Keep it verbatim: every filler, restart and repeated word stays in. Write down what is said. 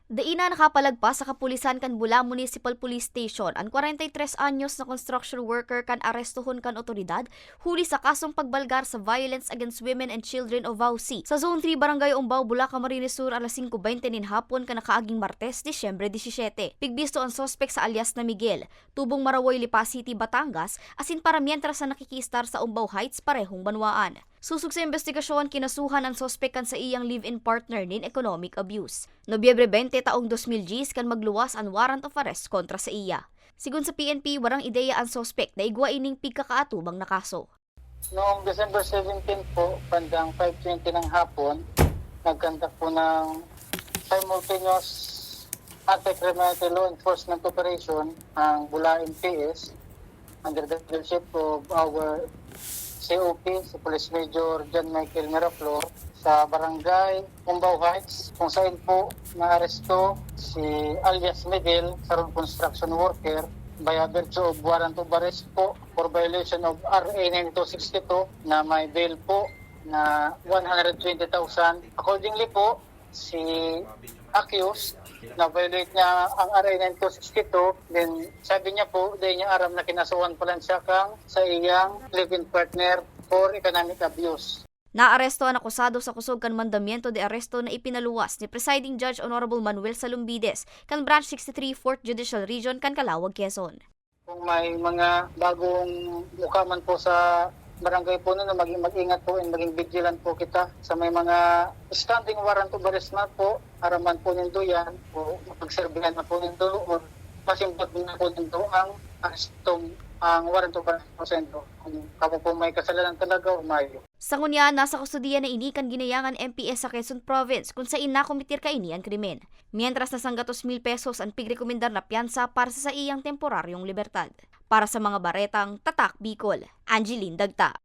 Dai na nakapalagpas sa kapulisan kan Bula Municipal Police Station an kwarenta y tres anyos na construction worker kan arestohon kan otoridad huli sa kasong pagbalgar sa violence against women and children o VAWC sa Zone three, Barangay Umbao, Bula, Camarines Sur, alas singko bente nin hapon kan nakaaging Martes, Disyembre disisiyete. Pigbisto an suspek sa alias na Miguel, tubong Marawoy, Lipa City, Batangas, asin paramientras na nakikiistar sa Umbao Heights, parehong banwaan. Sosog sa imbestigasyon, kinasuhan an suspek kan saiyang live-in partner nin economic abuse. Nobyembre bente taong dos mil diyes kan magluwas an warrant of arrest kontra saiya. Sigon sa P N P, warang ideya an suspek na igwa ining pigkakaatubang na kaso. Noong December seventeen po, bandang five twenty ng hapon, nagkandak po ng simultaneous anti-criminality law enforcement operation ang Bula M P S under the leadership of our C O P, si Police Major John Michael Miraflor, sa Barangay Umbao Heights, kung saan po naaresto si alias Miguel, sarong construction worker, by virtue of warrant of arrest po for violation of R A nine two six two na may bail po na one hundred twenty thousand. Accordingly po, si accused, na-violate niya ang R A nine two six two, then sabi niya po, dahil niya aram na kinasuhan pala siya kang sa iyang live-in partner for economic abuse. Naaresto an akusado sa kusog kan mandamiento de arresto na ipinaluwas ni Presiding Judge Honorable Manuel Salumbides kan Branch sixty-three Fourth Judicial Region kan Calauag, Quezon. Kung may mga bagong mukha man po sa barangay po ninyo, maging mag-ingat po and maging vigilant po kita sa may mga standing warrant of arrest na po. Araman po nindo yan, o mapagserbihan na po nindo, or masimbag na po nindo ang arestong, ang warrant of arrest po sa inyo. Kung kamo po may kasalanan talaga, umayo. Sa ngunyan, nasa kustodiya na ini kan ginayangan M P S sa Quezon Province, kun sain nakometer kaini an krimen. Mientras na sanggatos mil pesos an pigrekomendar na piyansa para sa saiyang temporaryong libertad. Para sa mga baretang Tatak Bicol, Angeline Dagta.